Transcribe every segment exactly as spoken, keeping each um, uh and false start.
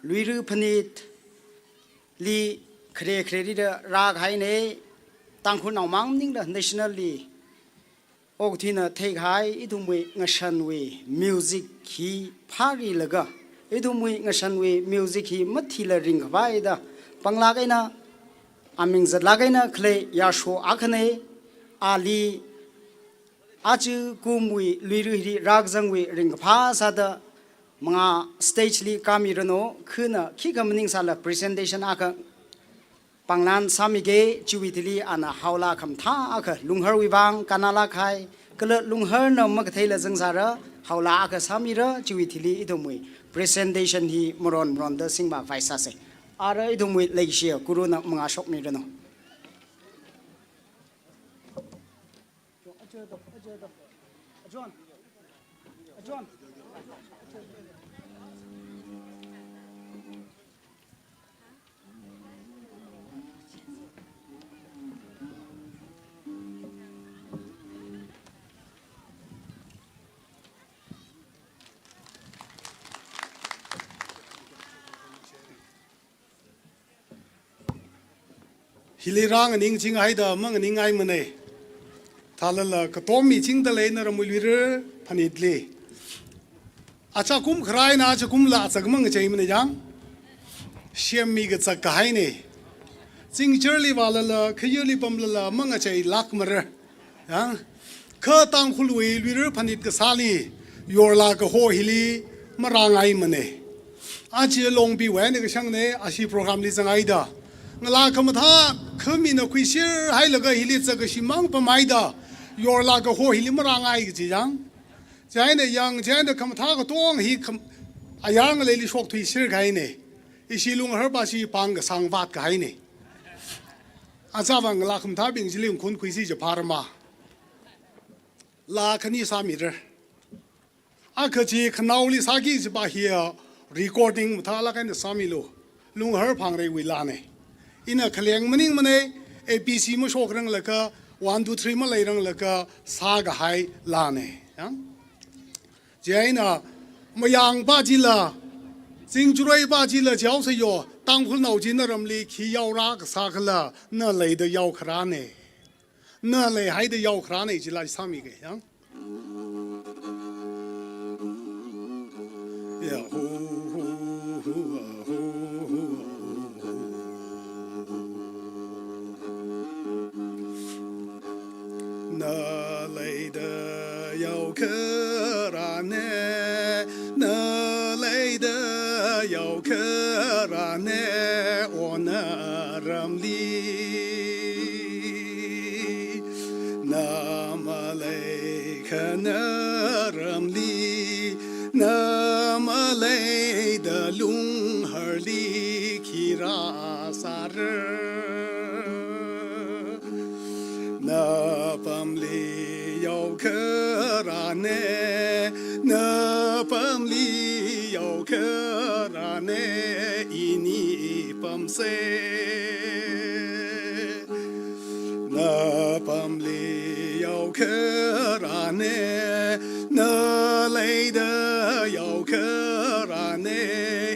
Luira Phanit li khare khareli da rākahaina, Tangkhulnao mang maningla national li okathuina theikahai ithumwui ngashanwui music hi phārilaga, ithumwui ngashanwui music hi mathila ringkhavai da panglāk eina, aming zatlāk eina khalei yāsho akhana. Ali aja kumwui Luira hili rākazangwui ringkaphā sāda manga stage li kāmiranu, khana khikha maningsāla presentation akha panglan sāmige. Chiwui thili ana haolā khamathā akha Lungharwui vang kannalāk kahai, kala Lungharna makatheila zangsāra, haolā akha sāmira, chiwui thili ithumwui presentation hi maron maronda singvākhavai sāsa. Ara ithumwui leikashiya Guruna mangā shokmiranu. Hili rānganingchinghaida manganingngaimana. Thālala katom michingda lei naramwui Luira Phanitli. Achakum kharā eina achakumla achak mangacheimana yang. Semmi kachak kahaina. Chingcharli vālala, khayurli pamlala mangacheilākmara. Yang, kha Tangkhulwui Luira Phanit kasāli yorlā kaho hili marāngaimana. Aja Longpiwui eina kashangna, ashi program li zanghaida. Ngalā khamathā, khamina khuishirhailaga hili zakkashi mang pamhaida, yorlā kaho hili marāngai kaji yang. Chieina yang, chieina khamathā katonga hi kham-, ayar ngaleili shokthuishir kahaina. Ishi Lungharpa chi pāng kasāng vātkahaina. Achāvā ngalā khamathābing chili ngkhunkhui si chapharma. Laa khani sāmira. Akha chi khanaoli sāki kajipa hiya recording mathālāk eina sāmilu. Lunghar Phangreiwui laana. Ina khaleng maningmana, A B C mashokranglaga, one, two, three maleiranglakha sākahai laana. Ya? Chieina mayangpa chila, Chingjaroipa chila jihaosayo, Tangkhulnao chi naramli khi yaora kasā khala, na leida yaokharāna. Na leihaida yaokharāna chila sāmige, ya. Ya, hu, hu, hu, hu, hu, hu. Na leida yaokharāna, na leida yaokharāna, o naramli. Na maleikha naramli, na maleida Lungharli khi rāsāra. Na pamli yaokharāna, na pamli yaokharāna, ini pamsa. Na pamli yaokharāna, na leida yaokharāna,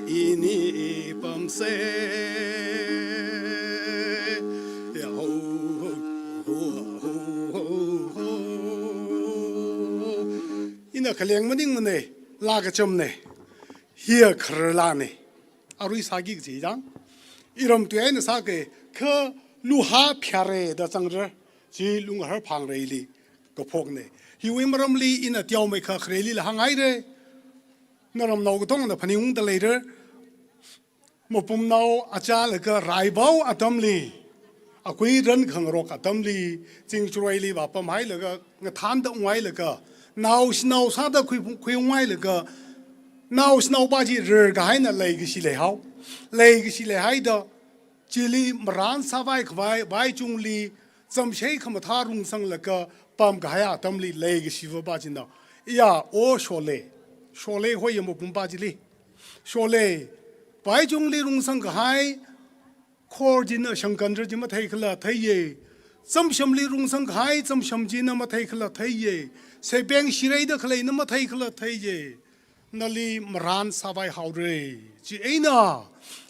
ini pamsa. Ya ho, ho, ho, ho, ho. Ina khaleng maningmana, laa kachamna. Hiya khararlaana. Arui sāki kaji chang. Iram tui eina sāke, kha luha phyare da zangra, chi Lunghar Phangreili kaphokna. Hiwui maramli ina teomeikha kharelila hānghaira. Naramnao katongana phaningungda leira. Mapumnao achālaga raivao atamli, akui ran khangarok atamli, Chingjaroili vāpamhailaga, ngathānda unghailaga, naoshinao sāda khui, khuiunghailaga, naoshinaopa chi rarkahaina leikashi leihao. Leikashi leihaida, chili marān sāvai khavai, vaichungli, chamshei khamathā rungsanglaga, pamkahai atamli leikashiva pa china. Ya, o Shole. Shole hoiya mapumpa chili. Shole, vaichungli rungsangkahai, khor china shangkandra chi matheikhala theiya. Chamshamli rungsangkahai, chamsham china matheikhala theiya. Seipeng shireida khaleina matheikhala theiya. nali marān sāpai haora. Chieina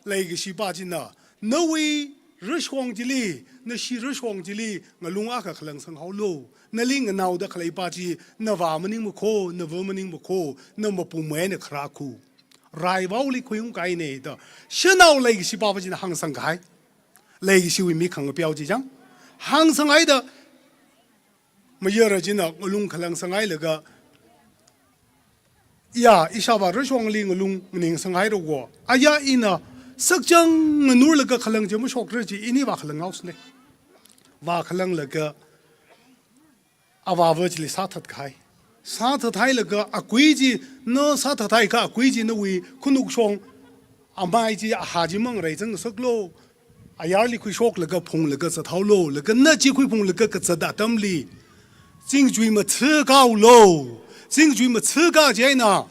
leikashi pa china, nawui rashong chili, nashi rashong chili, ngalung akha khalangasang haolu. Nali nganaoda khalei pa chi, navā maningmakho, navā maningmakho, na mapumwui eina kharā khu. Raivaoli khuiung kahaina da, shanao leikashi pa pa china hāngsang kahai. Leikashiwui mi khangapeo chi chang. Hāngsang haida, mayara china ngalung khalangasang hailaga, ya, ishāvā rashongli ngalung nganingsang haira ko. Aya ina sakchang nganurlaga khalang chi mashokra chi, ini vākhalang haosana. Vākhalanglaga avāva chili sāthat kahai. Sāthat hailaga akui chi, na sāthat haikha akui chi nawui khanukshong, amai chi, ahā chi mangarai zangngasaklu. Ayarli khuishoklaga phunglaga zat haolu, laga na chi khuiphunglaga kazat atamli, zingchui mathā kaolu. Zingchui mathā ka chieina,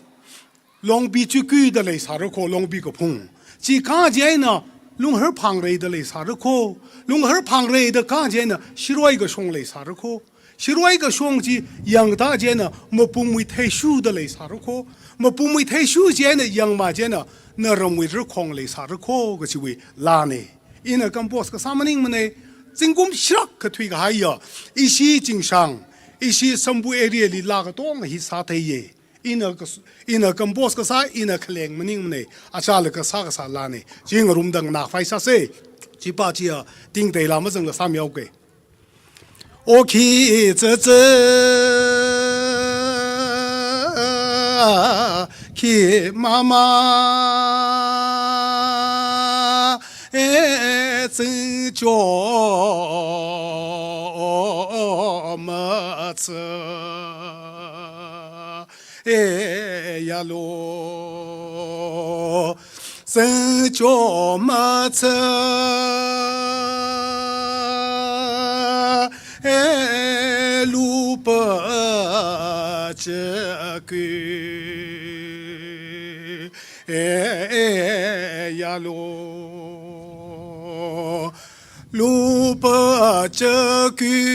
longpi chukui da leisāra kho, longpi kaphung. Chi ka chieina, lunghar phangra da leisāra kho. Lunghar phangra da ka chieina, shiroi kashong leisāra kho. Shiroi kashong chi yangda chieina, mapumwui theishu da leisāra kho. Mapumwui theishu chieina, yangma chieina, na ramwui rakhong leisāra kho, kachiwui laana. Ina compose kasā maningmana, zingkum shākha thuikahaiya, ishi Chingshang, ishi Sambu area li laa katonga hi sātheiya. Ina kas-, ina compose kasā, ina khaleng maningmana, achālakha sākasā laana. Chi ngarumda nganākhavai sāsa, chi pa chiya, tingteila mazangla sāmihaoka. Okhi tsatsa, khi mama, e, tsingcho matsa. E yalo, zengcho matsa, e lupa chakui, e, e yalo. Lupa chakui,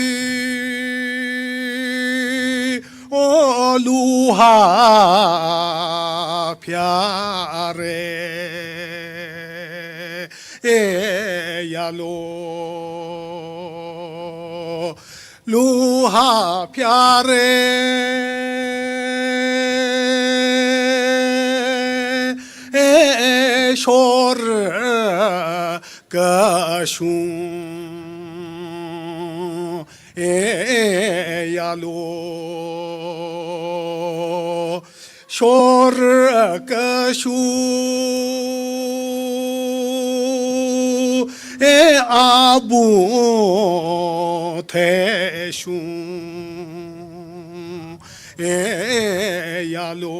o luha pyare, e yalo. Luha pyare, e, e, shor kashung, e, e, yalo. Shor kashung, e, abu theshung, e, yalo.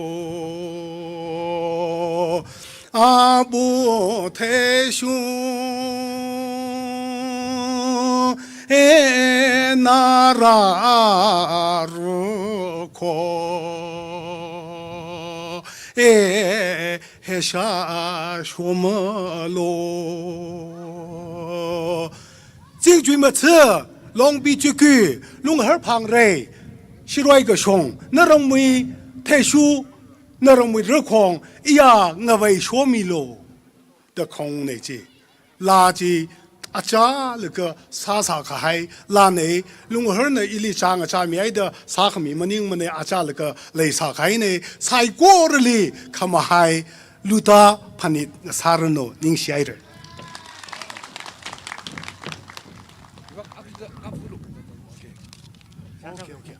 Abu theshung, e, nara rukho, e, hesha shomalo. Zingchui matsa, longpi chukui, lunghar phangra, shiroi kashong, na ramwui theshu, na ramwui rakhong, iya ngavei shomilo da khongna chi. Laa chi achālakha sāsā kahai laana, lungharna ili chāngachā mihaida sākhami maningmana, achālakha leisā kahaina, saikorali khamahai luta phanit ngasāranu, ningshihaira. Okay, okay.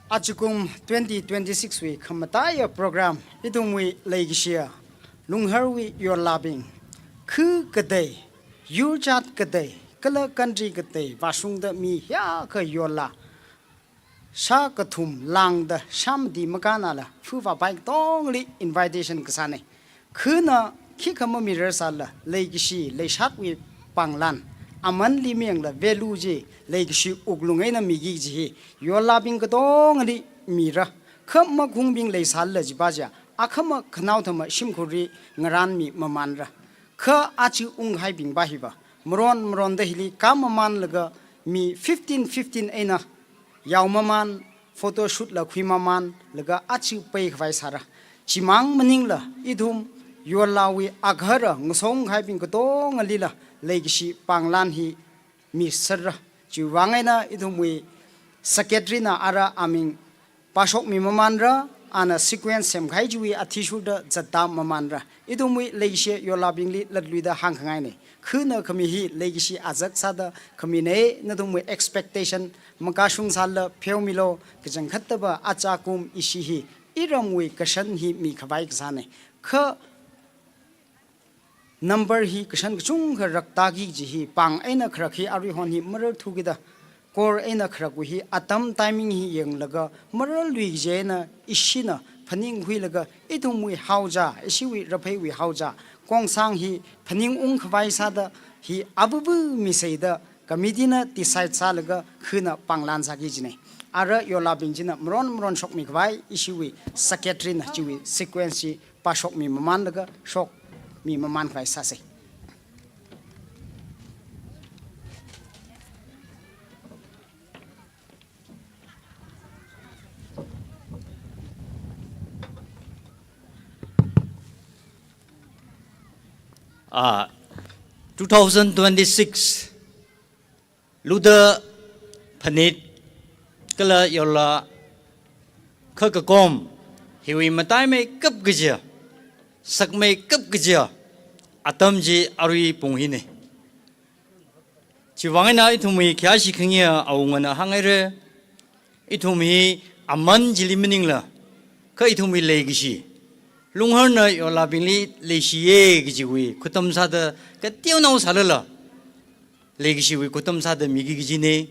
Ajakum twenty twenty-six wui khamataiya program, ithumwui leikashiya Lungharwui yorlabing, khu katei, yurchat katei, kala country katei vāshungda mi hiyākha yorla, shā kathum lāngda shāmati makānala, fu vāpai katongli invitation kasāna. Khuna khikha mamirar sālala, leikashi, leishatwui pānglan, amanli mayangla value chi leikashi wuklung eina miki kaji hi yorlabing katongali mira. Kha makhungbing leisālala chiva chiya, akhama khanaothama shimkhurli ngaranmi mamanra. Kha aja unghaibingva hiva maron maronda hili kāmamanlaga mi fifteen fifteen eina yaomaman, photoshoot la khuimamanlaga aja peikhavai sāra. Chimang maningla ithum yorlawui agahara ngasonghaibing katongalila leikashi pānglan hi miserra. Chiwui vang eina ithumwui secretary na ara aming pāshokmi mamanra, ana sequence semkahai chiwui athishurda zatda mamanra. Ithumwui leikashi yorlabingli latluida hāngkhangaina. Khana khami hi leikashi azak sāda khamina, nathumwui expectation makashung sālala pheomilu, kachangkhattava aja kum ishi hi iramwui kashan hi mikhavai kasāna. Kha number hi kashan kachungkha raktāki kaji hi pāng eina kharak hi aruihon hi mararthukida, kor eina kharakwui hi atam timing hi yanglaga mararlui kaji eina ishina phaningkhuilaga ithumwui haoja, ishiwui rapheiwui haoja, kongsang hi phaningungkhavai sāda hi abubu miseida committee na decide sālaga khana pānglan sāki kajina. Ara yorlabing china maron maron shokmikhavai ishiwui secretary na chiwui sequence chi pāshokmi mamanlaga shokmi mamankhavai sāsa. Ah, two thousand twenty-six luda phanit kala yorla khakakom hiwui mataimeikap kajiya, sakmeikap kajiya atam chi arui pung hina. Chiwui vang eina ithumwui khayāshi khangayi awungana hānghaira, ithum hi aman chili maningla, kha ithumwui leikashi, Lungharna yorlabingli leishiya kajiwui khutam sāda kateonao sālala leikashiwui khutam sāda miki kajina.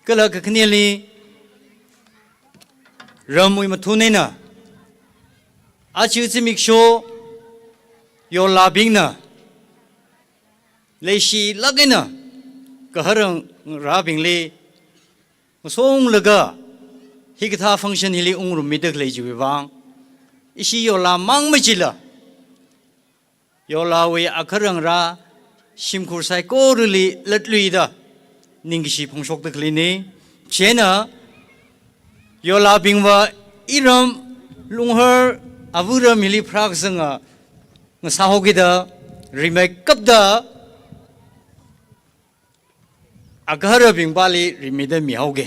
Kala kakhaneli, ramwui mathun eina aja zimiksho yorlabingna leishilāk eina gaharangrabingli ngasonglaga hikathā function hili ungrummida khalei chiwui vang, ishi yorla mang machila yorlawui agaharangra shimkhur saikorali latluida ningkashi phongshokda khaleina. Chieina yorlabingva iram Lunghar āva ram hili pharākazanga ngasāhaokida rimeikapta agaharabingvali rimida mihaoga.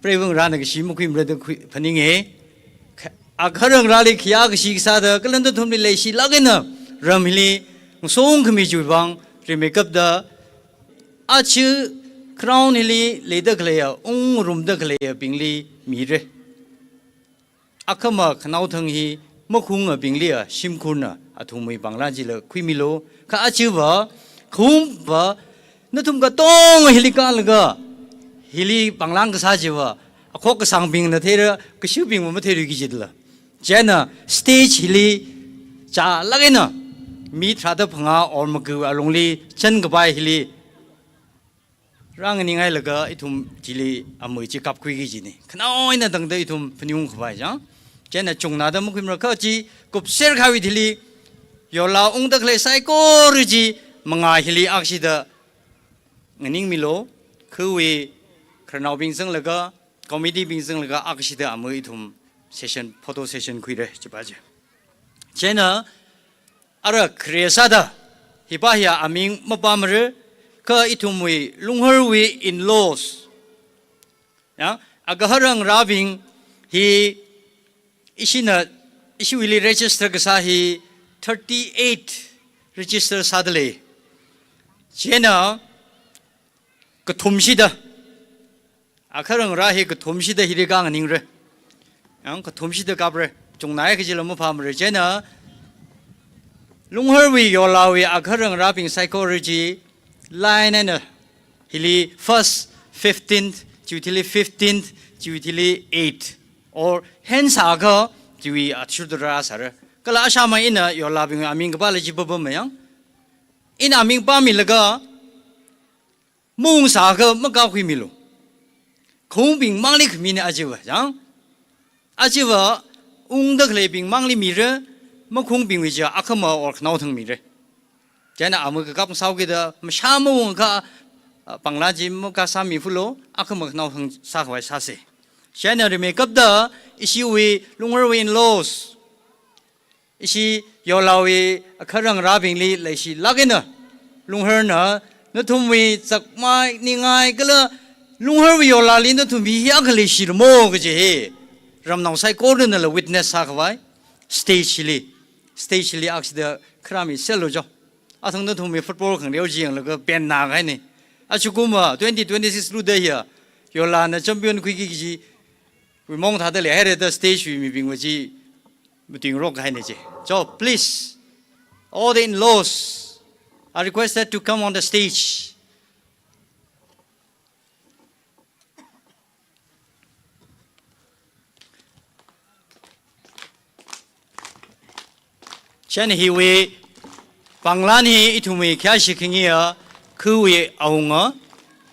Preivangrana kashi makhuimara da khui phaninga. Kha-, agaharangrali khayā kashi kasāda kala nathumli leishilāk eina ram hili ngasongkhami chiwui vang rimeikapta aja ground hili leida khaleiya, ungrumda khaleiyabingli mira. Akhama khanaothang hi makhungabingliya shimkhurna athumwui pānglan chila khuimilu. Kha ajava khaungpa nathum katonga hili kālaga hili pānglan kasā chiva akhok kasāngbingna theira, kashubingva matheirui kajila. Chieina stage hili chālāk eina mi tharāda phangā or maga alungli chānkapai hili rānganinghailaga ithum chili amei chi kapkhuiki kajina. Khanao eina tangda ithum phaningungkhavai chang. Chieina chungnāda makhuimara, kha chi kupser kahaiwui thili yorla ungda khalei saikora chi mangā hili akhashida nganingmilu. Khawui khararnaobing zanglaga, committee bing zanglaga akhashida amei ithum session, photo session khuira chiva chi. Chieina ara khare sāda, hiva hiya aming mapamara, kha ithumwui Lungharwui in-laws, ya, agaharangrabing hi ishina, ishiwuili register kasā hi thirty-eight register sāda lei. Chieina kathumshida, agaharangra hi kathumshida hili khanganingra. Yang kathumshida kapra. Chungnāya kajila mapamara. Chieina Lungharwui yorlawui agaharangrabing saikora chi line eina hili first, fifteenth, chiwui thili fifteenth, chiwui thili eighth, or hen sākha chiwui athishurda rāsāra. Kala ashāmang ina yorlabing aming kapāla chi papam mayang. Ina ming pāmilaga, maungsākha makakhuimilu. Khaungbing mangli khamina ajava, chang? Ajava, ungda khaleibing mangli mira, makhaungbingwui chi akhama or khanaothang mira. Chieina ama kakap sāhaokida, mashā maungakha, ah, pangla chi makasāmi fulo, akhama khanaothang sākhavai sāsa. Chieina rimeikapta, ishiwui, Lungharwui in-laws. Ishi Yolawui akharangrābingli leishilāk eina, Lungharna nathumwui chakmai ningai kala Lungharwui Yolali nathum hi akha leishiramo kaji hi ramnao saikorana la witness sākhavai stage li, stage li akshida kharā mi selo jo. Athang nathumwui football khangareo chi yanglaga penna kahaina. Achukum a twenty twenty-six luda hiya, Yolana champion khuiki kaji wui maong thāda leihairada stage wui mibingva chi matuingarok kahaina chi. So please, all the in-laws are requested to come on the stage. Chieina hiwui panglan hi ithumwui khayāshi khangayi a, khawui awunga,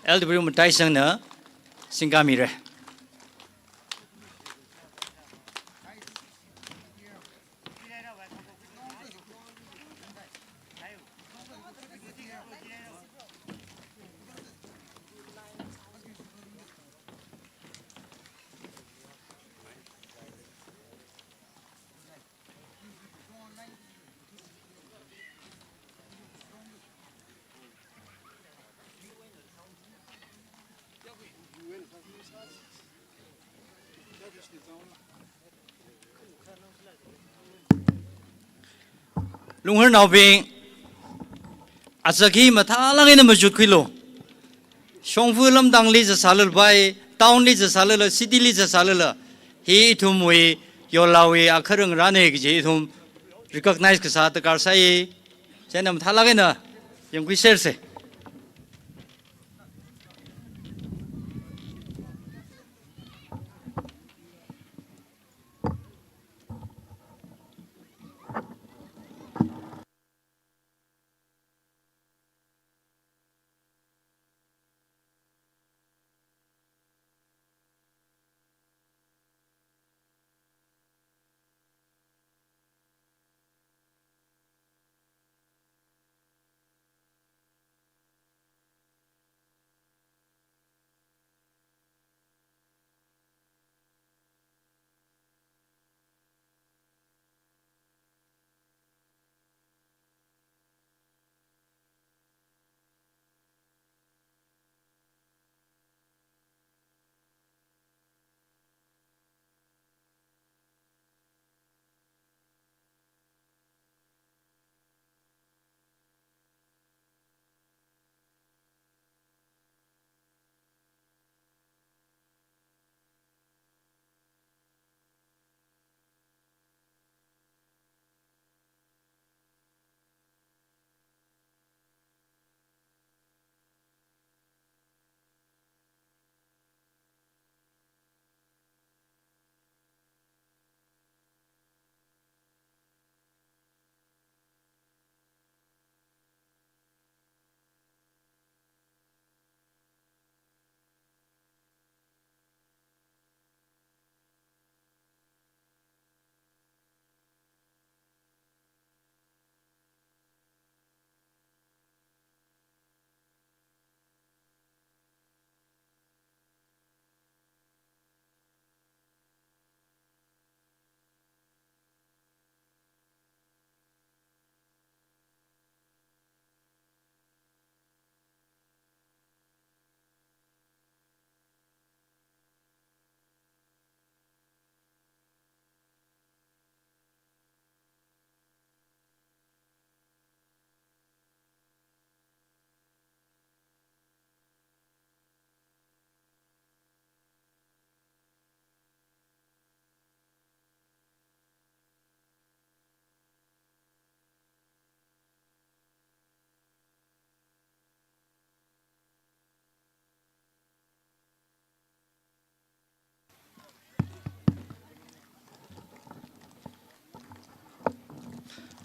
L W Mataisangna singkāmira. Lungharnaobing, azak hi mathālāk eina machutkhuilu. Shongfa lamdangli zatsālala bai, town li zatsālala, city li zatsālala, hi ithumwui Yolawui akharangrāna kaji ithum recognize kasā darkar sai. Chieina mathālāk eina yangkhuisersa.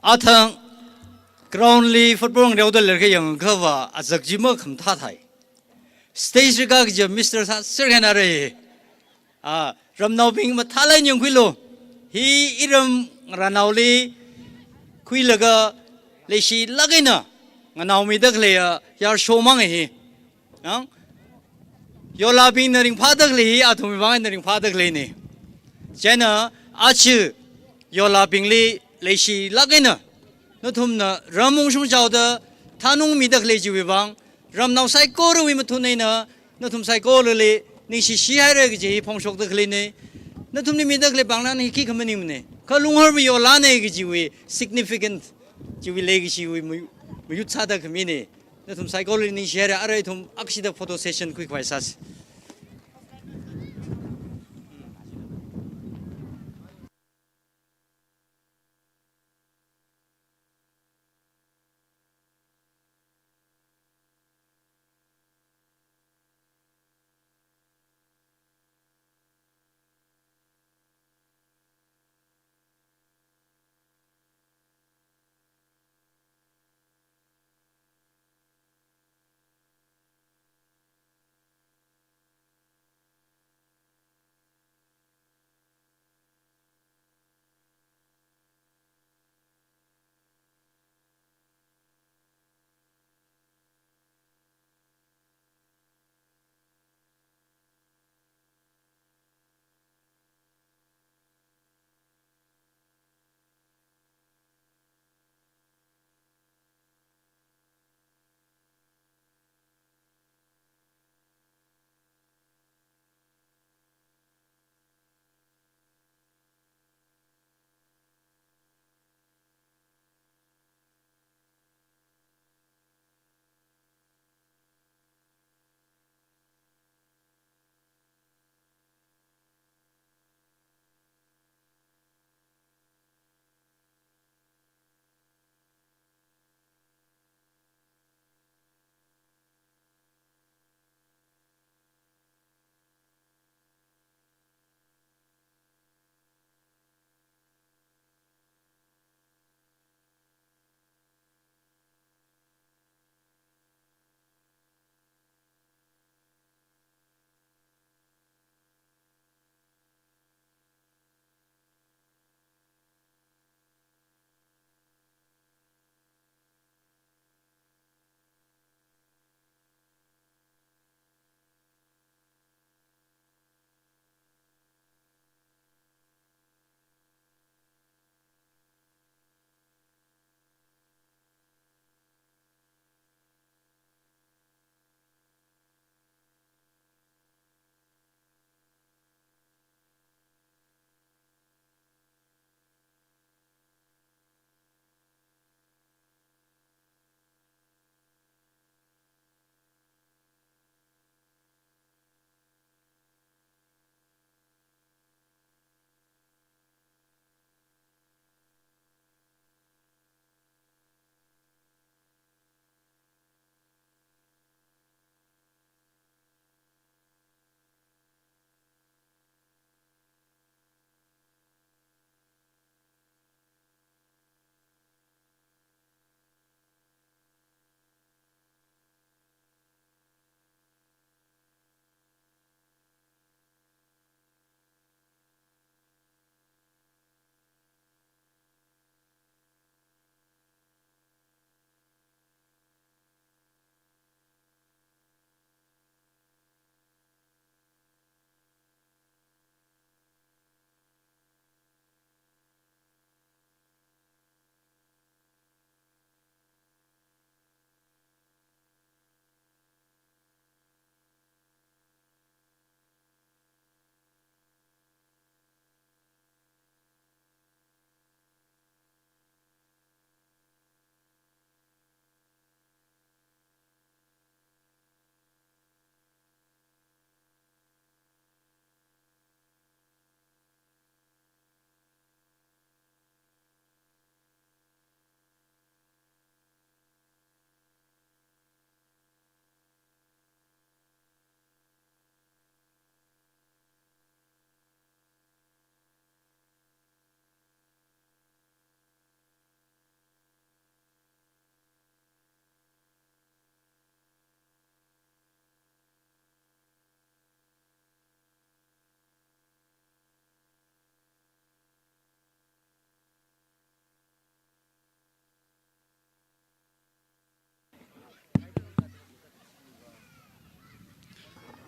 Athang Ground li football ngareoda lerkha yangkhava azak chi makhamathā thai. Stage li kākaja Mister sā sir khanare. Ah, ramnaobing mathālāk yangkhuilu. Hi iram ngarānaoli khuilaga leishilāk eina nganaomida khaleiya yarsho mang hi. Nang, yolābingna ringphāda khalei hi athumwui vang eina ringphāda khaleina. Chieina aja yolābingli leishilāk eina nathumna ram ungshungchaoda thanungmida khalei chiwui vang, ramnao saikorawui mathun eina nathum saikorali ningshishihaira kaji hi phongshokda khaleina. Nathumli mida khalei pāngna hi khikha maningmana. Kha Lunghorwui yolāna kajiwui significant chiwui leikashiwui mayu-, mayut sāda khamina. Nathum saikorali ningshihaira. Arui ithum akshida photo session khuikhavai sāsa.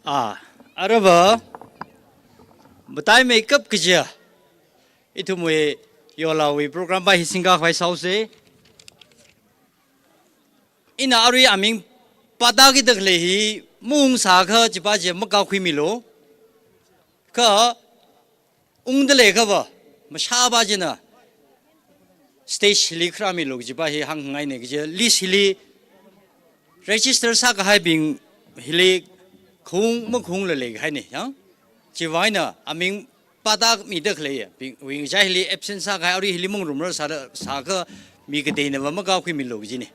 Ah, arava, mataimei kap kaja, ithumwui yolawui program pa hi singkhavai sāusa. Ina arui aming pātāki dakhalei hi maungsākha chipa chi makaokhuimilu. Kha ungda leikhava, mashāpa china stage hili kharāmilu kajipa hi hāngngaina kaja, list hili register sākahaibing hili khaung makhaungla leikahaina, ya? Chiwui vangna aming pātāmida khalei, bing, wing chai hili absent sākahai, arui hili mangarumrar sāda, sākha mi kateinava makaokhuimilu kajina.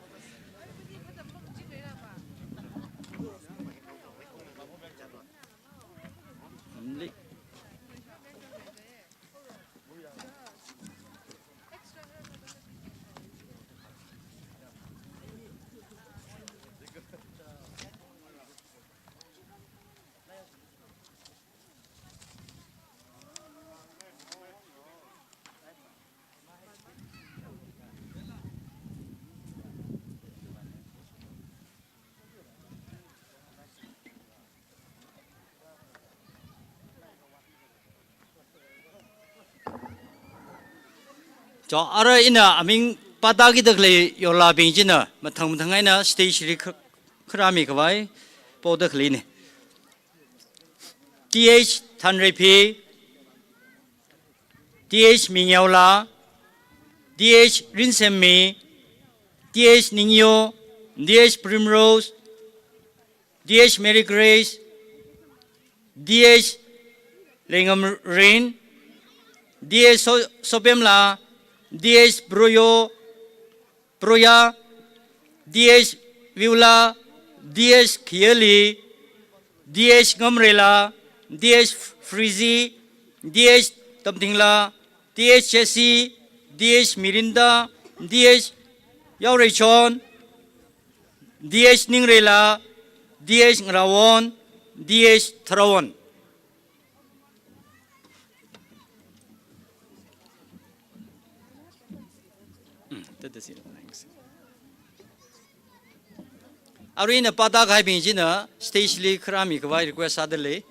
Cho, ara ina aming pātāki dakhalei yolabing china mathang mathang eina stage li kha-, kharāmikhavai poda khaleina. T H Thanreiphi, T H Mingyawla, T H Rinsemmi, T H Ningyo, T H Primrose, T H Mary Grace, T H Leingamrin, T H So-, Sopemla, T H Broyo, Proya, T H Viula, T H Khiyali, T H Ngamreila, T H Frizi, T H Tamtingla, T H Jesse, T H Mirinda, T H Yaoreichon, T H Ningreila, T H Ngarawon, T H Tharawon. Mm, that is it. Thanks. Arui ina pātākahaibing china stage li kharāmikhavai request sāda lei.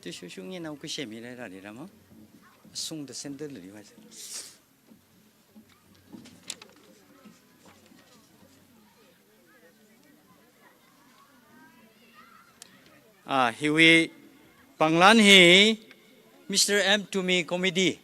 Te shushung ye nao kushe mi le ra le ra mo. Sung the center le wa. Ah, hiwui pānglan hi Mister M Tumi Committee.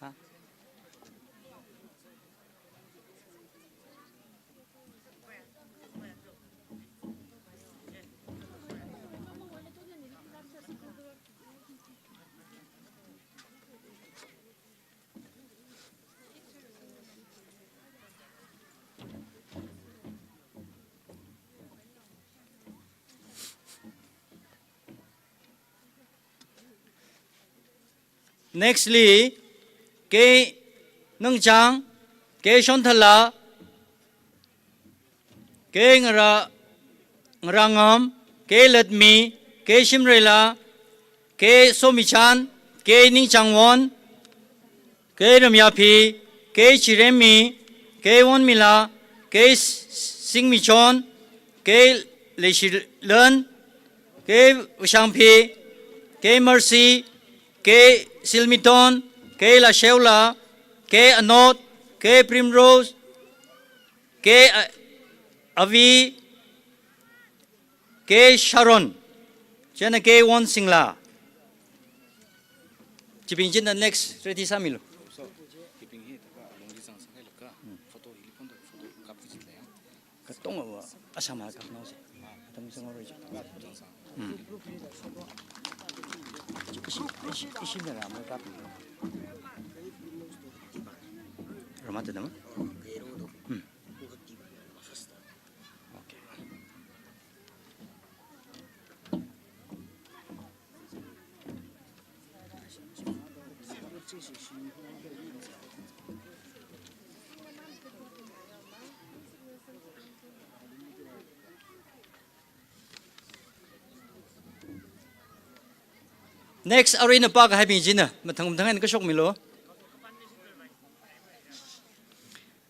Ha? Nextly, K Nangchang, K Shonthala, K Ngara, Ngarangam, K Latmi, K Shimreila, K Somichan, K Ningchangwon, K Ramyaphi, K Chiremmi, K Wonmila, K Singmichon, K Leishilan, K Ushangphi, K Mercy, K Silmiton, K Lasheola, K Anot, K Primrose, K A-, Avi, K Sharon, chieina K Wonsingla. Chibing china next ready sāmilu. Katonga wa asama kap nose. Atang sangorei. Hmm. Ishi, ishi, ishi mera mo kap. Ramata dama? Hmm. Okay. Next, aruina pākahaibing china, mathang mathang eina kashokmilu.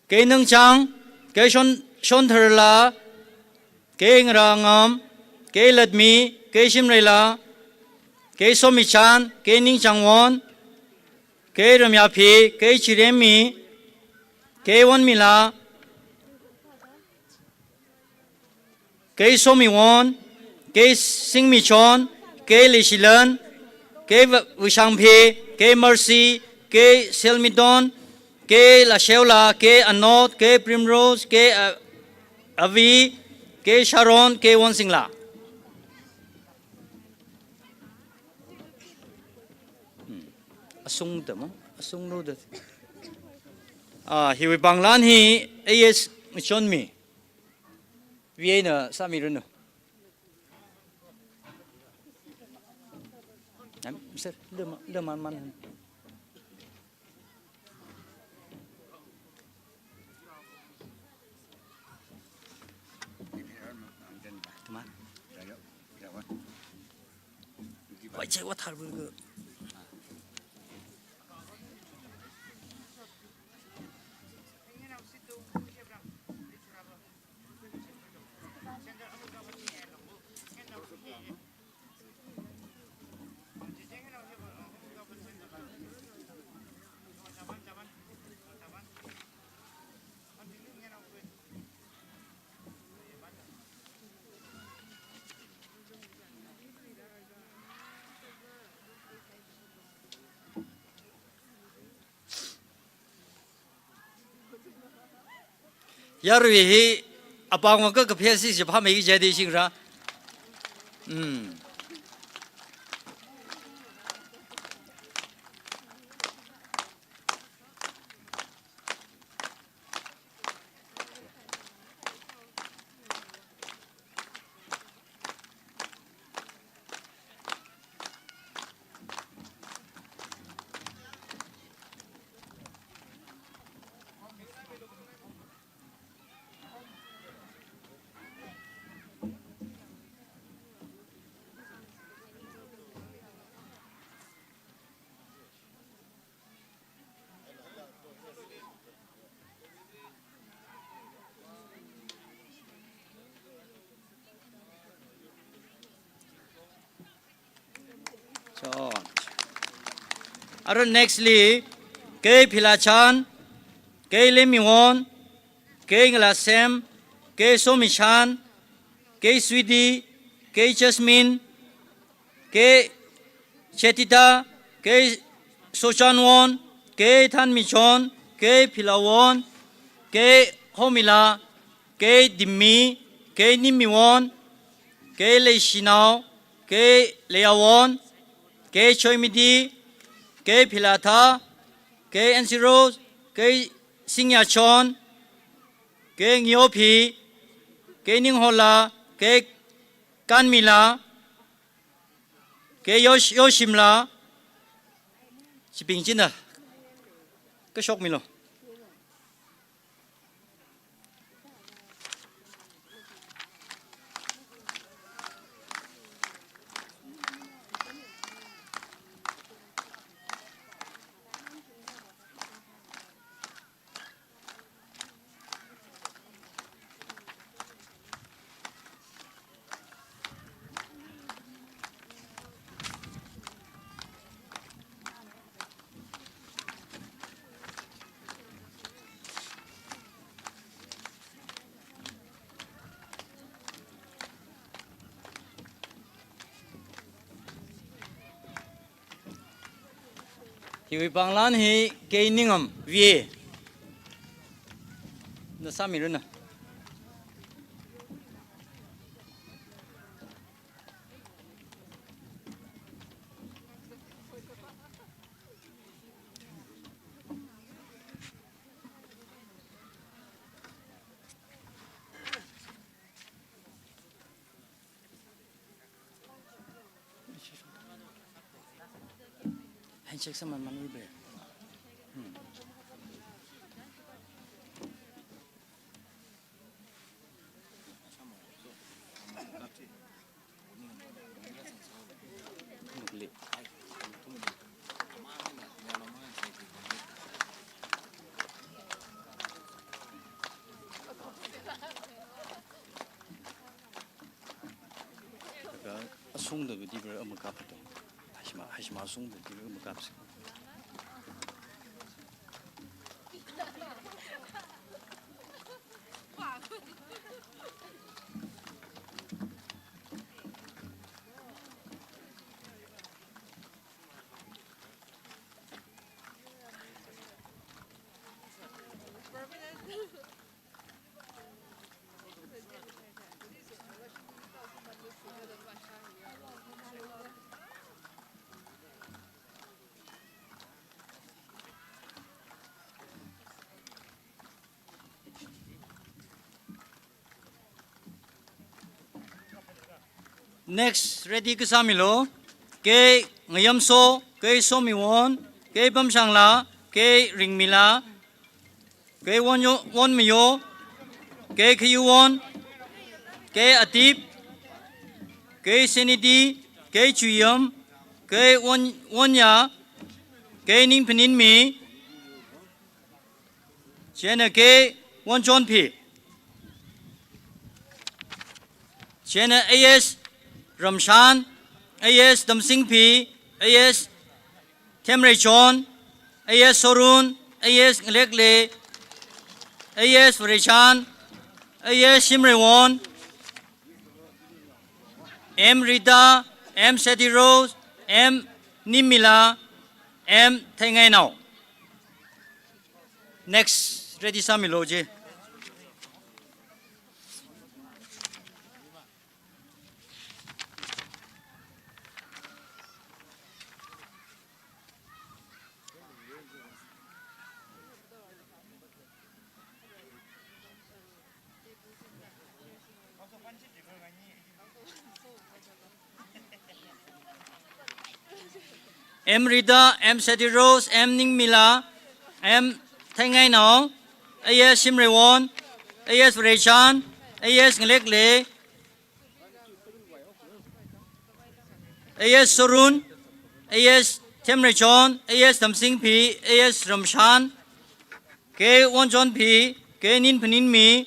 K Nangchang, K Shon-, Shontharla, K Ngarangam, K Latmi, K Shimreila, K Somichan, K Ningchangwon, K Ramyaphi, K Chiremmi, K Wonmila, K Somiwon, K Singmichon, K Leishilan, K Va-, Vishangphe, K Mercy, K Selmidon, K Lasheola, K Anot, K Primrose, K A-, Avi, K Sharon, K Wonsingla. Hmm. Asungda mo, asungluda. Ah, hiwui pānglan hi A S Ngachonmi. V A na sāmiranu. Nam, sir, lema, lema man. Tuma. Wai chai wa thar bu. Yarui hi apāng wang ka kaphe si si pha mei ki jadi sing ra. Hmm. Chon. Arui next li, K Philachan, K Lemmiwon, K Ngalasem, K Somichan, K Sweetie, K Jasmine, K Chetita, K Sochanwon, K Thanmichon, K Philawon, K Homila, K Dimmi, K Nimmiwon, K Leishinao, K Leiawon, K Choimidi, K Philatha, K N C Rose, K Singyachon, K Ngiophi, K Ninghola, K Kanmila, K Yosh-, Yoshimla, chibing china kashokmilu. Iwui pānglan hi K Ningam V A na sāmiranu. Handshake sāman man wui be. Hmm. Asungda video ama kapto. Hashima, hashima asungda video ama kapsi. Next, ready kasāmilu. K Ngayamso, K Somiwon, K Pamshangla, K Ringmila, K Wonyo-, Wonmayo, K Khayuwon, K Atip, K Senidi, K Chuyam, K Won-, Wonya, K Ningphaninmi, chieina K Wonchonphi, chieina A S Ramshan, A S Damsingphi, A S Themreichon, A S Sorun, A S Ngalekle, A S Vareichan, A S Shimreiwon, M Rita, M Seti Rose, M Nimmila, M Theingainao. Next, ready sāmilu je. M Rita, M Seti Rose, M Ningmila, M Theingainao, A S Shimreiwon, A S Vareichan, A S Ngalekle, A S Sorun, A S Themreichon, A S Damsingphi, A S Ramshan, K Wonchonphi, K Ningphaninmi,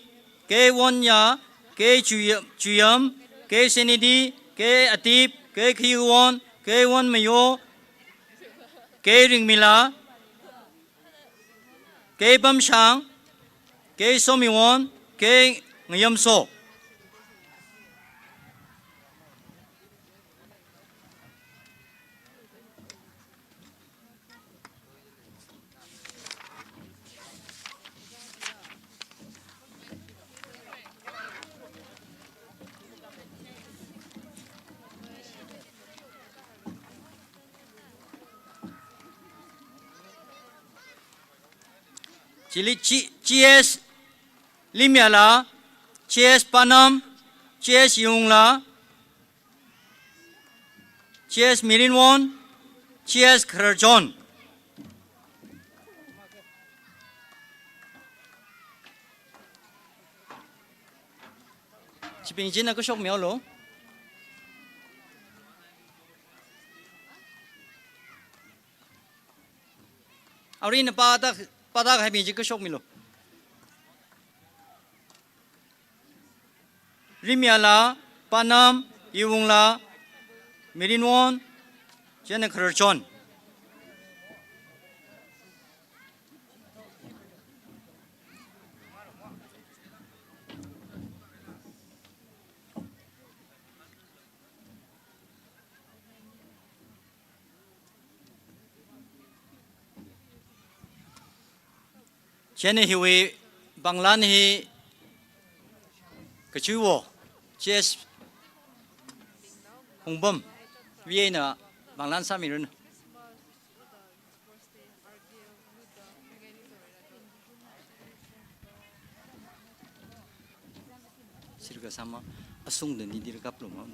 K Wonya, K Chuya-, Chuyam, K Senidi, K Atip, K Khayuwon, K Wonmayo, K Ringmila, K Pamshang, K Somiwon, K Ngayamso. Chili G-, G S Limyala, G S Panam, G S Yungla, G S Mirinwon, G S Khararchon. Chibing china kashok mihaolu. Arui na pāda, pāda kahaibing chi kashokmilu. Rimyala, Panam, Iwungla, Mirinwon, chieina Khararchon. Chieina hiwui panglan hi kachiwo, G S Hungbam, V A na panglan sāmiranu. Sirga sama asung dan di dirkap luma.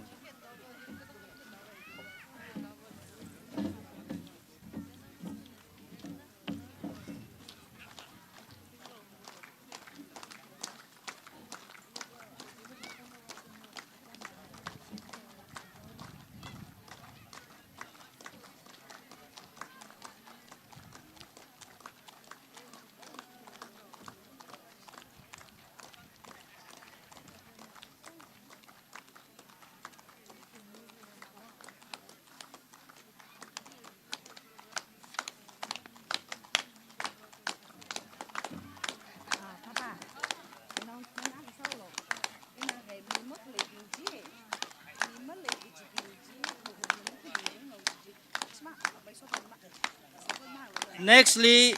Nextly,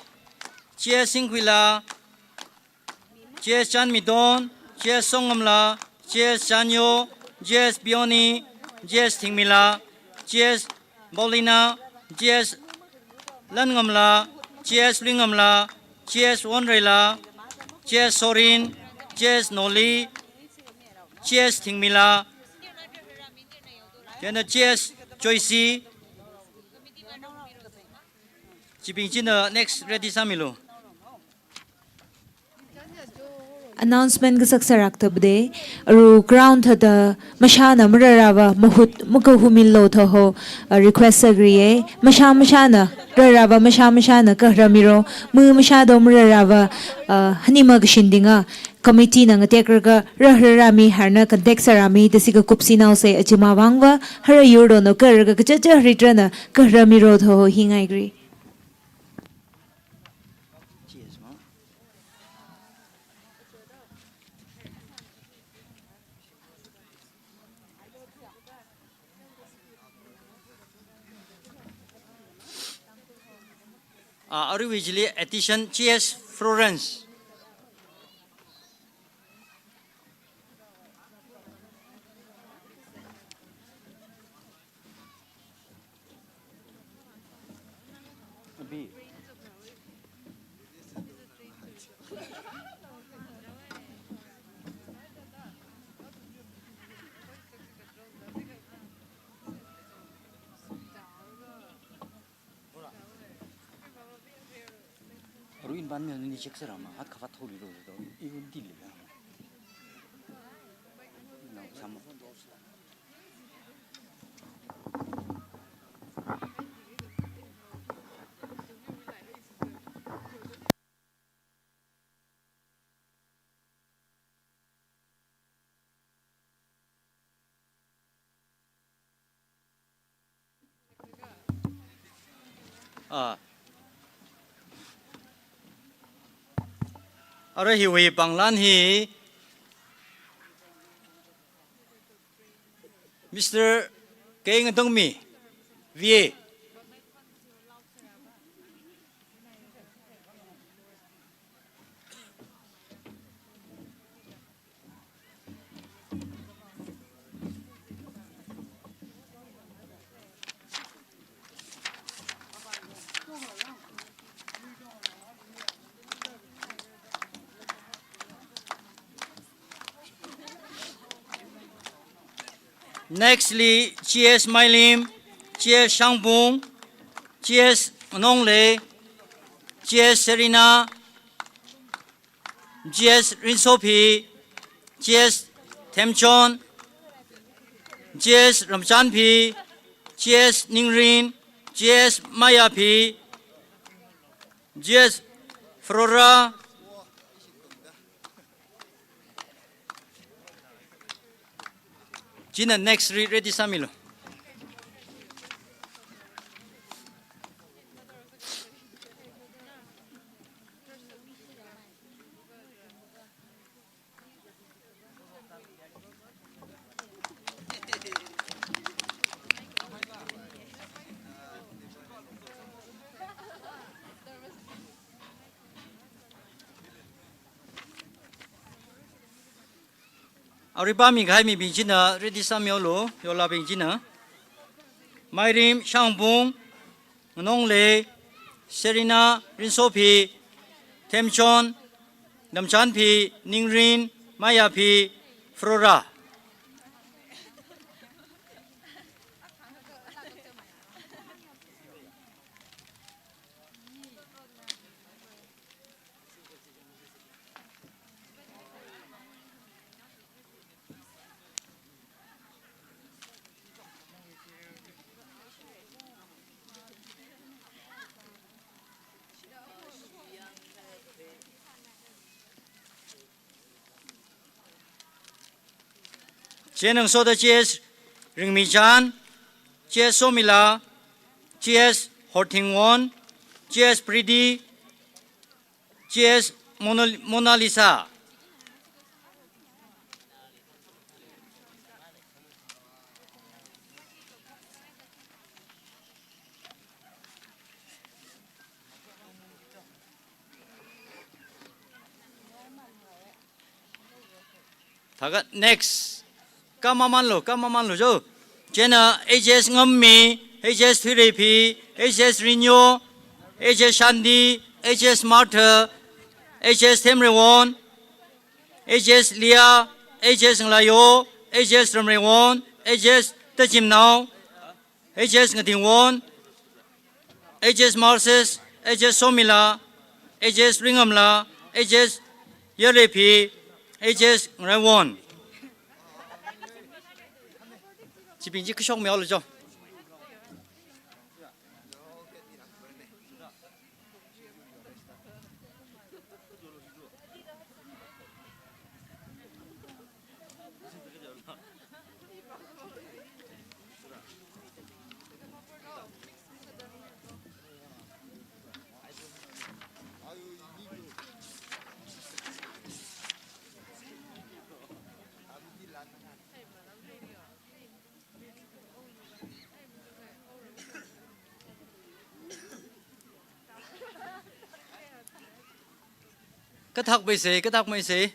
G S Singkwila, G S Chanmidon, G S Songamla, G S Chanyo, G S Bioni, G S Thingmila, G S Paulina, G S Langamla, G S Luingamla, G S Wonreila, G S Sorin, G S Noli, G S Thingmila, then G S Joyce. Chibing china next ready sāmilu. Announcement kasak sarak tabde, aru ground thāda mashāna mararava mahut makahumilo thoho, uh, request sagriye. Mashā mashāna, rarava mashā mashāna kahramiro. Mu mashā do mararava, uh, hanima kashindinga committee na ngatekraga rararami harna contact sarami, dasi kakupsi naose achima vangva, hara yurdo no karaga kachacha ritrana kahramiro thoho hi ngaigri. Ah, aruiwui chili addition G S Florence. Aru inban mi ni check sera ma, hat khavat tholi ro do, i un til le ma. Na, sam. Ah. Ara hiwui panglan hi Mister K Ngatangmi, V A. Nextly, G S Mailim, G S Shangpung, G S Nongle, G S Serena, G S Rinsopi, G S Themchon, G S Ramchanpi, G S Ningrin, G S Mayapi, G S Flora. China next re-, ready sāmilu. Arui pāmikahai mibing china ready sāmihaolu, yolabing china. Mairim Shangpung, Nganonglei, Serina Rinsophi, Themchon, Damchanphi, Ningrin, Mayaphi, Flora. Chieina ngasoda G S Ringmichan, G S Somila, G S Horthingwon, G S Priti, G S Mona, Mona Lisa. Thākha next. Kamamanlu, kamamanlu jo. Chieina H S Ngammi, H S Thuireiphi, H S Rinyo, H S Shanti, H S Martha, H S Themreiwon, H S Leah, H S Ngalayo, H S Ramreiwon, H S Tachimnao, H S Ngatingwon, H S Marses, H S Somila, H S Ringamla, H S Yareiphi, H S Ngaraiwon. Chibing chi kashok mihaolu jo. Kathak paise, kathak paise.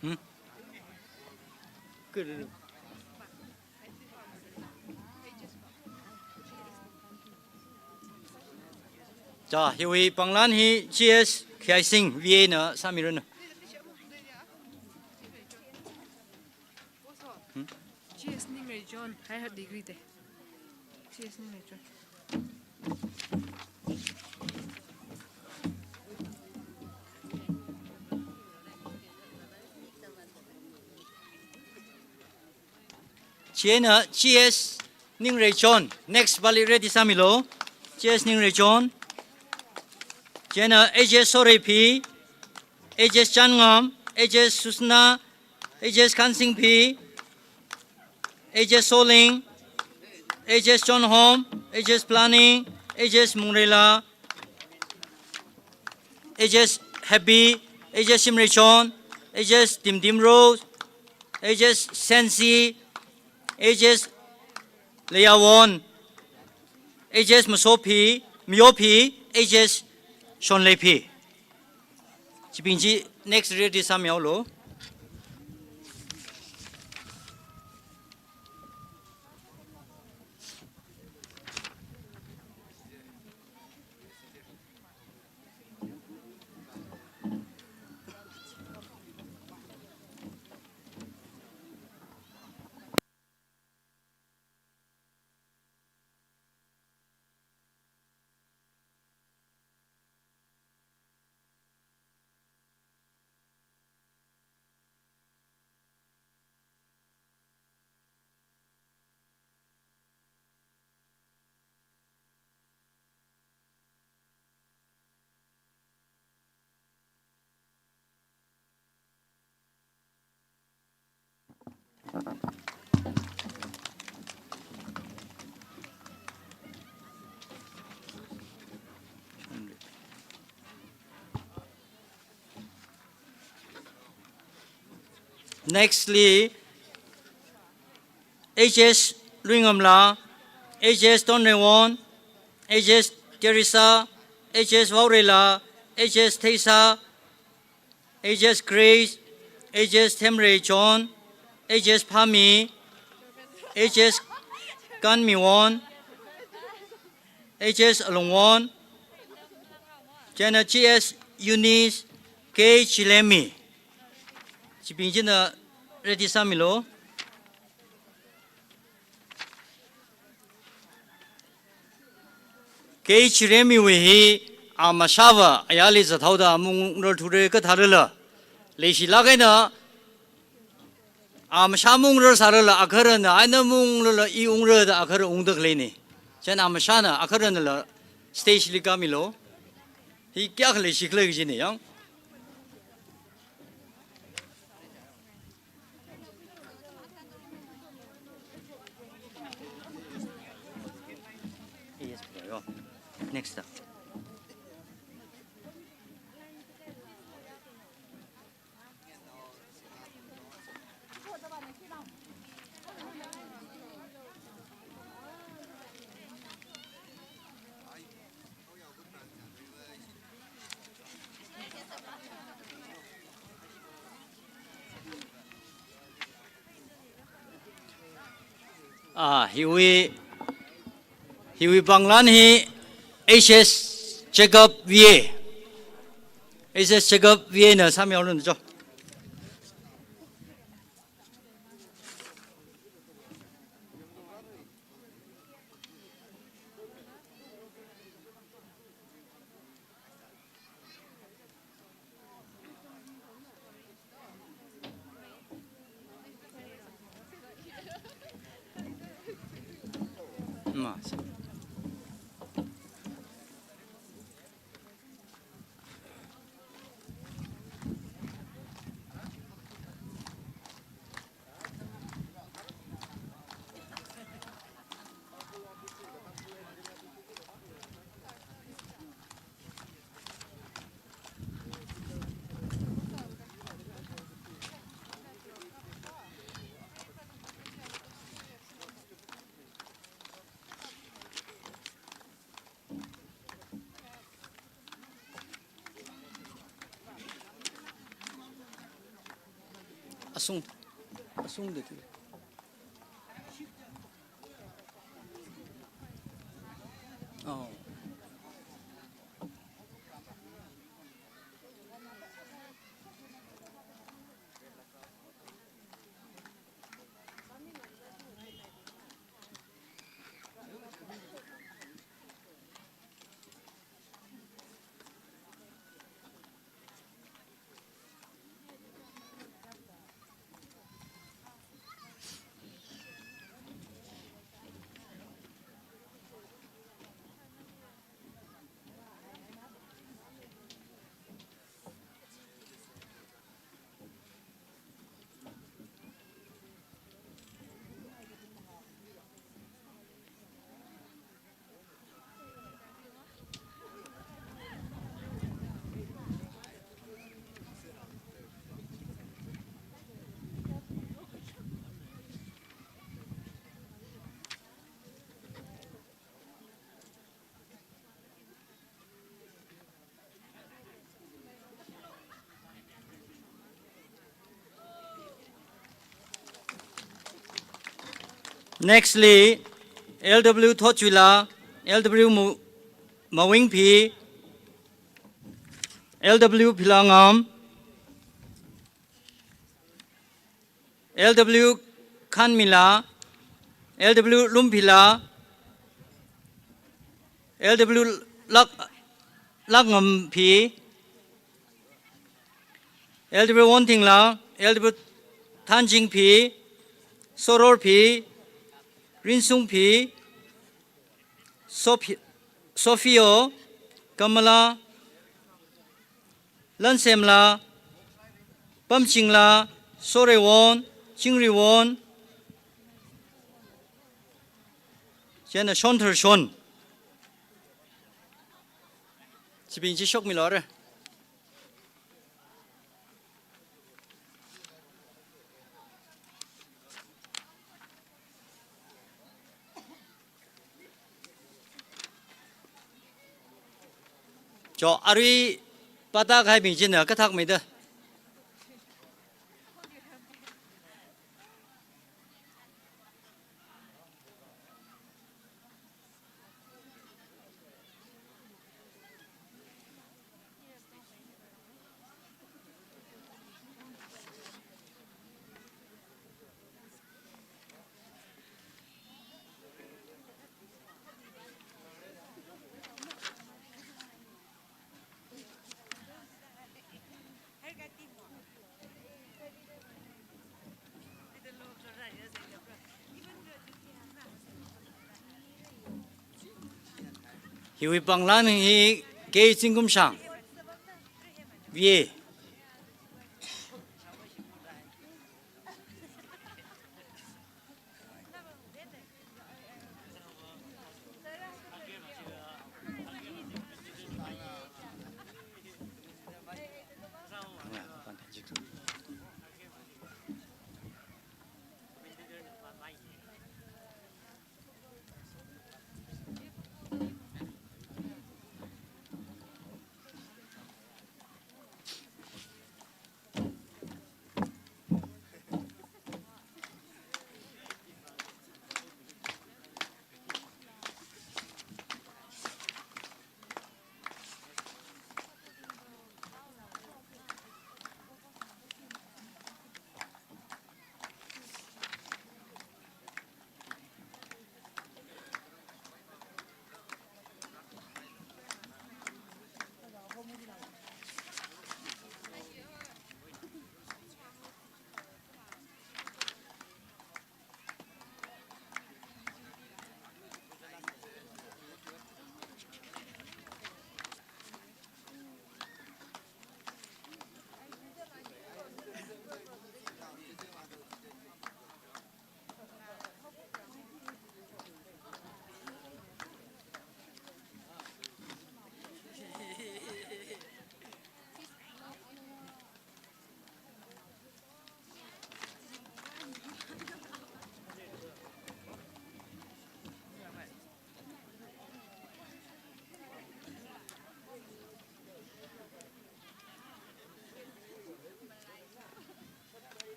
Hmm? Chā, hiwui pānglan hi G S Khayai Singh V A na sāmiranu. Hmm? G S Ningreichon, higher degree te. G S Ningreichon. Chieina G S Ningreichon. Next pali ready sāmilu. G S Ningreichon. Chieina H S Soreiphi, H S Changam, H S Susna, H S Khansingphi, H S Soling, H S Chonhom, H S Planning, H S Mungreila, H S Happy, H S Shimreichon, H S Dimdim Rose, H S Sensi, H S Leiawon, H S Masophi, Miyophi, H S Shonleiphi. Chibing chi next ready sāmihaolu. Nextly, H S Luingamla, H S Tonrewon, H S Teresa, H S Vaurela, H S Theisa, H S Grace, H S Themrei John, H S Phami, H S Kanmiwon, H S Alungwon, chieina G S Eunice, K Chilemi. Chibing china ready sāmilu. K Chilemiwui hi amashāva ayarli zathaoda mung rarthura kathā rala, leishilāk eina amashā mung rarsā rala, agaharana eina mung rala, i ungra da agahara ungda khaleina. Chieina amashāna agaharanala stage li kāmilu. Hi kayākha leishi khala kajina yang. Next up. Ah, hiwui, hiwui pānglan hi H S Jacob V A. H S Jacob V A na sāmihaolu cho. Asung, asung de tu. Oh. Nextly, L W Thotchuila, L W Mu-, Mawingphi, L W Philangam, L W Khanmila, L W Lumphila, L W Lak-, Lakngamphi, L W Wontingla, L W Thanjingphi, Sororphi, Rinsungphi, Sophi-, Sophio, Kamala, Lansemla, Pamchingla, Sorewon, Chingriwon, chieina Shontharshon. Chibing chi shokmilu re. Cho arui pata khai mi china kathak mi da. Hiwui panglan hi K Zingkumshang. V A.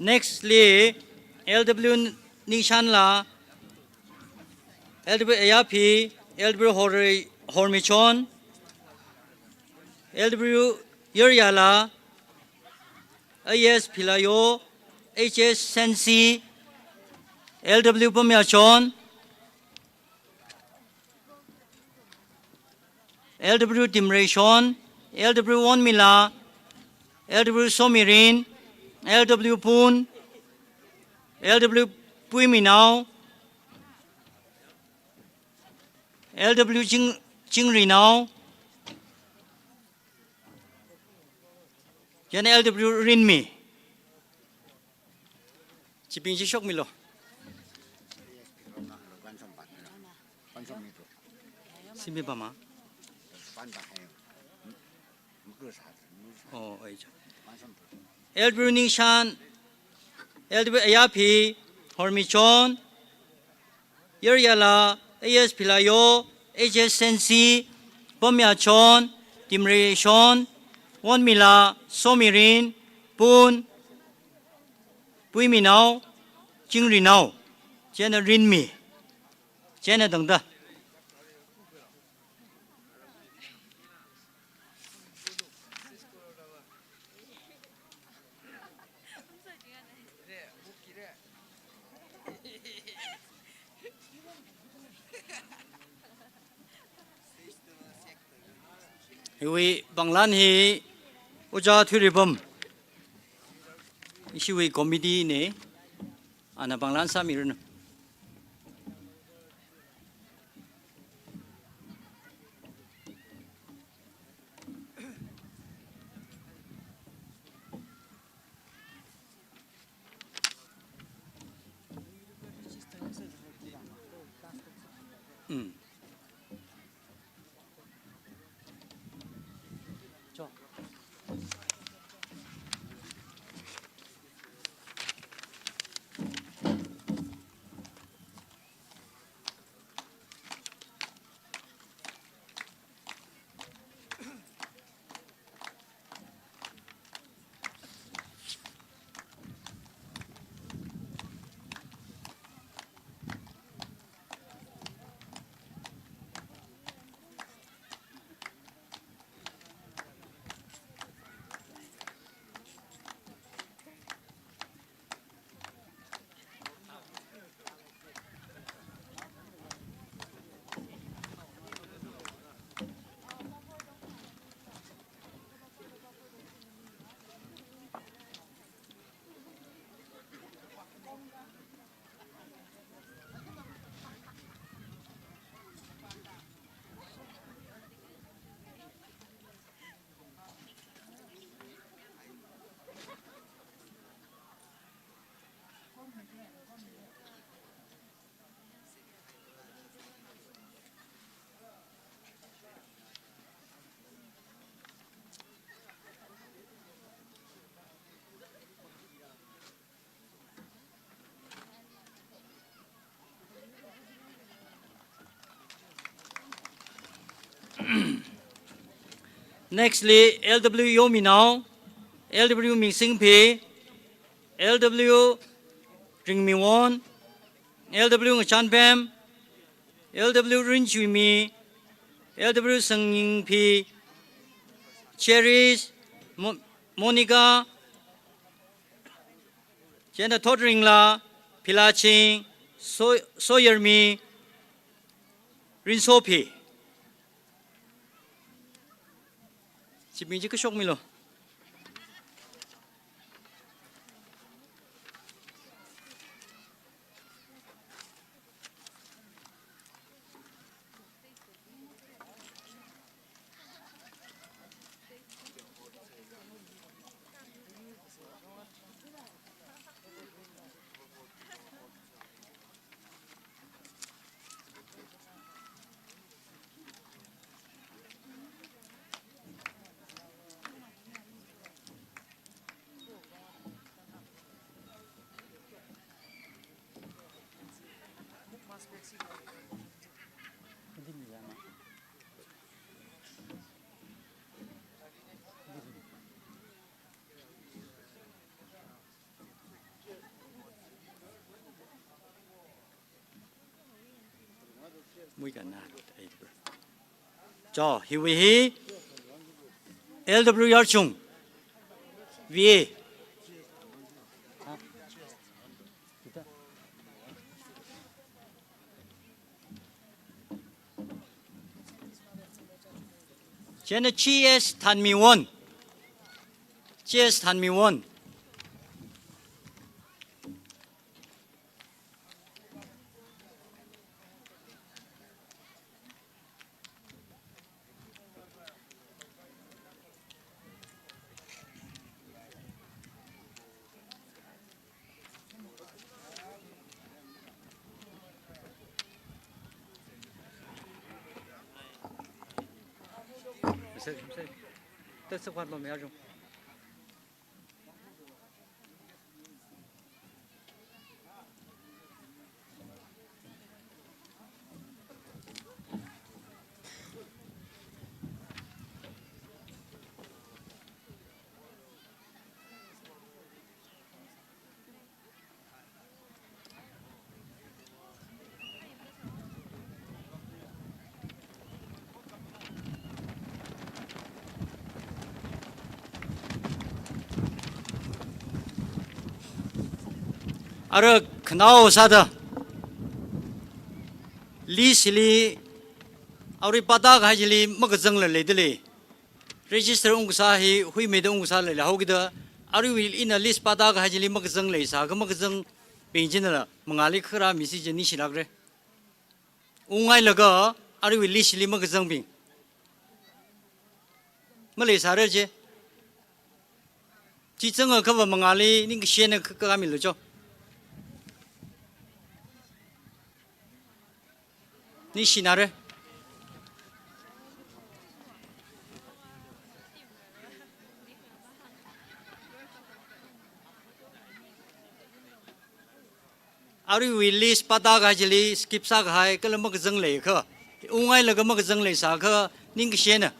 Next li L W Ningshanla, L W Ayaphi, L W Hor-, Hormichon, L W Yeryala, A S Philayo, H S Sensi, L W Pamyachon, L W Timreishon, L W Wonmila, L W Somirin, L W Pun, L W Puiminao, L W Ching-, Chingrinao, chieina L W Rinmi. Chibing chi shokmilo. Simi pama. Oh, oi cha. L W Ningshan, L W Ayaphi, Hormichon, Yeryala, A S Philayo, H S Sensi, Pamyachon, Timreishon, Wonmila, Somirin, Pun, Puiminao, Chingrinao, chieina Rinmi, chieina tangda. Hiwui panglan hi Ojā Thuiripam, ishiwui committee ne, ana panglan sāmiranu. Next li L W Yominao, L W Mingsingphi, L W Ringmiwon, L W Ngachanpem, L W Rinchuimi, L W Sangyingphi, Cherish, Mo-, Monica, chieina Thotringla, Philaching, So-, Soyermi, Rinsophi. Chibing chi kashokmilo. Muika na, ai, cho, hiwui hi L W Yarchung, V A. Chieina G S Thanmiwon. G S Thanmiwon. Ara khanao sāda, list li, arui patākahai chili makazangla leidalei. Register ungkasā hi huimeida ungkasā leilala haokida, aruiwui ina list patākahai chili makazang leisākha makazangbing chinala mangāli khara misi chi ningshilākra. Unghailaga aruiwui list li makazangbing maleisāra je. Chi zangakha va mangāli ningkashena kha, kha milu cho. Ningshinara. Aruiwui list patākahai chili skip sākahai kala makazang leiakha, unghailaga makazang leisākha ningkashena.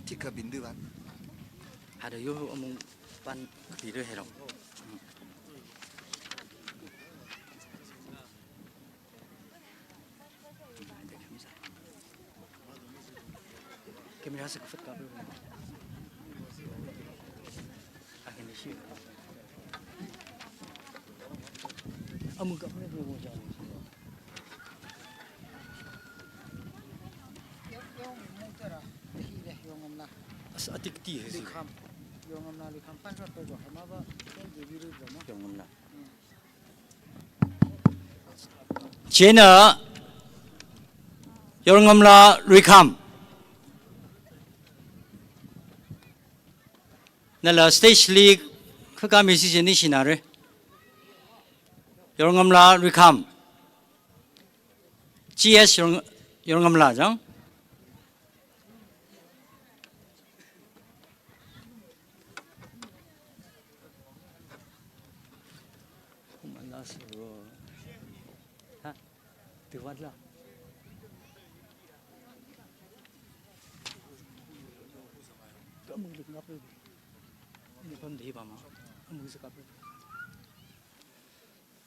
Thikha bindu ban. Hada yo amung pan kati do herong. Camera se kafat ka. Akin shi. Amu ka ne bo ja. As atik ti he si. Yongamla. Chieina Yorngamla Ruikham. Nala stage li khakami sisi ningshinare. Yorngamla Ruikham. G S Yorng-, Yorngamla jang.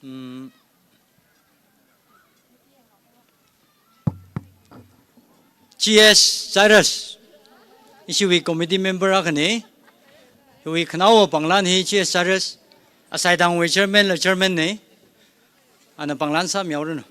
Hmm. G S Cyrus. Ishiwui committee member akhane. Iwui khanaowa panglan hi G S Cyrus. Asaidangwui chairman la chairman ne. Ana panglan sāmihaoranu.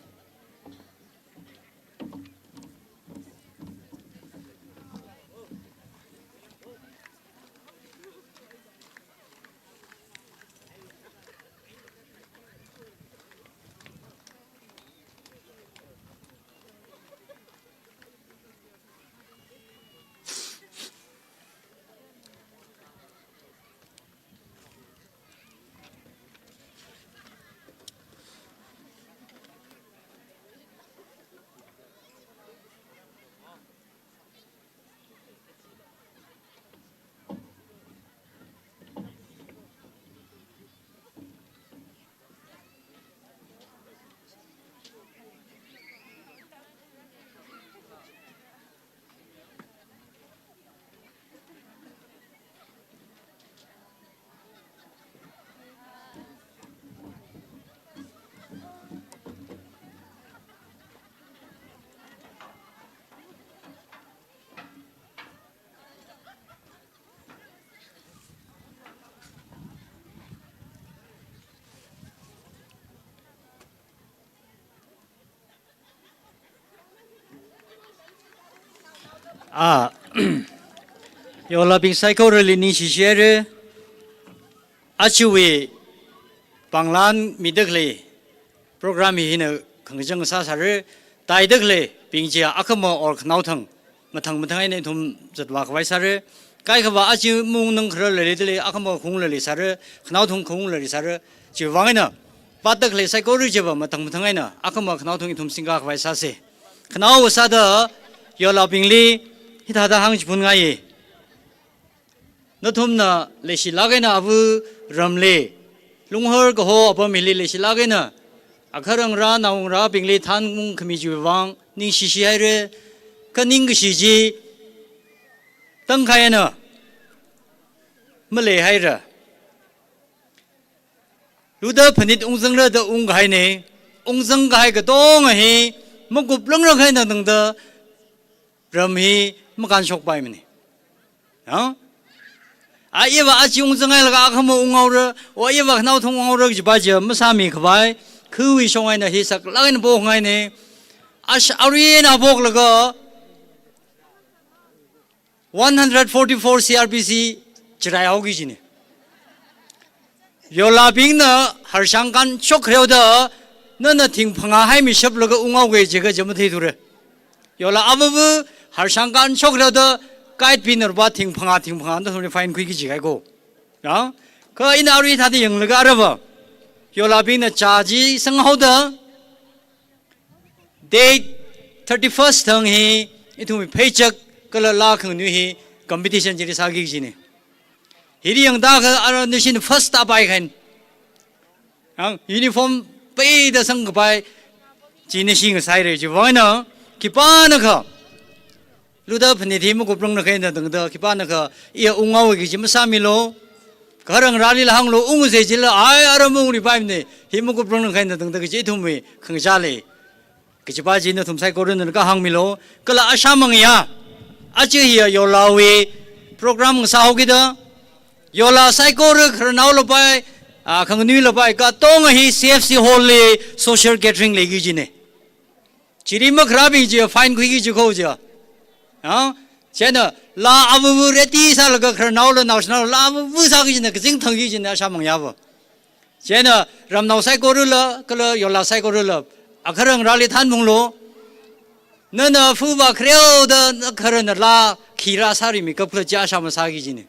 Ah, yolabing saikorali ningshishire. Ajawui panglan midakhalei program hi hina khangachang sāsāre. Taidakhalei bing chiya akhama or khanaothang mathang mathang eina ithum zatvā khavai sāre. Kaikhava aja maungnang kharā leilidalei akhama khaung leili sāre. Khanaothang khaung leili sāre. Chiwui vang eina vātdakhalei saikora chiva mathang mathang eina akhama khanaothang ithum singkā khavai sāse. Khanaowa sāda yolabingli hithāda hāngchiphun ngaiye. Nathumna leishilāk eina ava ramli, Lunghar kaho apam hili leishilāk eina, agahar ngarā naongarābingli thanungkhami chiwui vang ningshishi haire, kha ningkashi chi tangkhai eina maleihaira. Luda phanit ungzangra da ungkahaine, ungzang kahai katonga hi makuprangra kahai eina tangda ram hi makānshokpaimane. Ha? A iva aja ungzanghailaga akhama unghaora, o iva khanaothang unghaora kajipa chi masāmi khavai, khawui shong eina hi saklāk eina pokngaine, ash arui eina poklaga, one hundred forty-four C R P C chiraihaoki kajine. Yolabingna harshang kānshok khareo da, nana thing phangā haimi shaplaga unghaoki kaji kaja matheithura. Yola avava harshang kānshok khareo da, guide bina rupā thing phangā, thing phangā da thumli fine khuiki kaji kahaiko. Ya? Kha ina arui thāda yanglaga arava yolabingna cha chi sanghaoda, date thirty-first thang hi, ithumwui pheichak kala laa khanganui hi competition chili sāki kajine. Hili yangda kha ara nashi first ta pai khan. Ang uniform peida sangkapai chi nashi ngasaire chiwui vang eina, khipānakha luda phanit hi makuprangna kahai eina tangda, khipānakha iya unghaoki kaji masāmilu. Agahar ngarālila hānglu, ungse jila, ai, ara maungripaimane, hi makuprangna kahai eina tangda kaji ithumwui khangachā lei. Kajipa chi nathum saikorana kahāngmilu. Kala ashāmang ya, aja hiya yolawui program ngasāhaokida, yola saikora khararnao lapai, a, khanganui lapai katonga hi C F C hall li social gathering leiki kajine. Chili makharābing chi fine khuiki kaji kaho chi. Ha? Chieina laa avava ready sālaga khararnaola naoshinao laa avava sāki kajine, kazing thangki kajine ashāmang yava. Chieina ramnao saikorala, kala yola saikorala, agahar ngarāli thanunglu. Nana fuba khreo da na kharana la khira sāri mi kap khala chi asha masāki jina.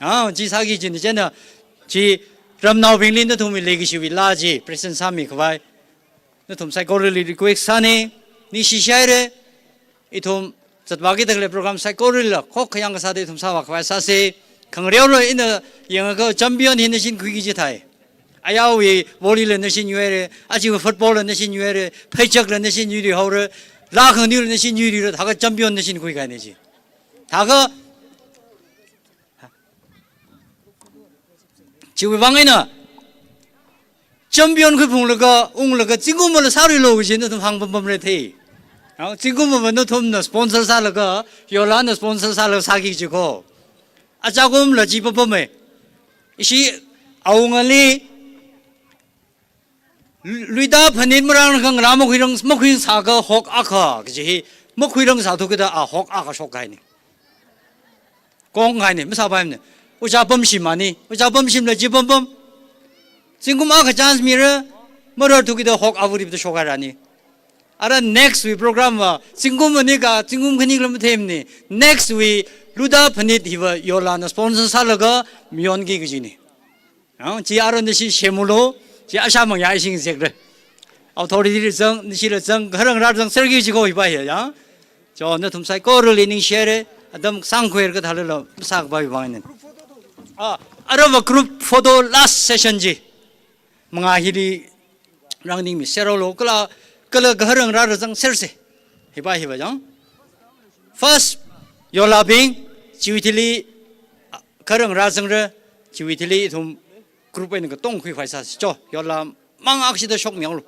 Ah, chi sāki jina, chieina chi ramnaobingli nathumwui leikashiwui laa chi present sāmi khavai nathum saikorali request sāni, ningshi shaira, ithum zatvāki da khalei program saikorali la khokkhayang kasāda ithum sāvā khavai sāsa, khangareo lo ina yangakha champion hi nashin khuiki jithai. Ayarwui volley la nashin yuira, achiwui football la nashin yuira, pheichak la nashin yuri haora, laa khangniu la nashin yurira, thākha champion nashin khuikahaina chi. Thākha chiwui vang eina champion khuiphunglaga, unglaga, zingkum mala sārilu kaji nathum hāngpampamra thei. Ao, zingkum mava nathumna sponsor sālaga, Yorlana sponsor sālaga sāki jiko. Achakum la chi papamai. Ishi awungali, Luida Phanit marang kang la makhuirang, makhuingsākha hok akha kaji hi, makhuirangsā thukida a hok akha shokkahaina. Kongkahaina, masāpaimana. Ojā pamshim ani, ojā pamshimla chi pampam. Zingkum akha chance mira, marar thukida hok avuripda shokhairani. Ara next wui program va, zingkum ani ka, zingkum khani kala matheimana. Next wui Luida Phanit hiva Yorlana sponsor sālaga mayonki kajina. Ang, chi aron nashi shemulu, chi asha mangyā ishing zekra. Authority la zang, nashi la zang, kharang ra zang, serki jiko hiva hi, ya. Cho, nathum saikorali ningshira, atam sangkhuira kathālala, masākhavai vang eina. Ah, aruiva group photo last session chi. Mangā hili rānganing mi serolo, kala, kala kharang ra zang sersa. Hiva hiva jang. First, Yorlabing, chiwui thili, kharang ra zangra, chiwui thili ithum group eina katong khuikhavai sāsa cho, Yorla mang akshida shokmihaolu.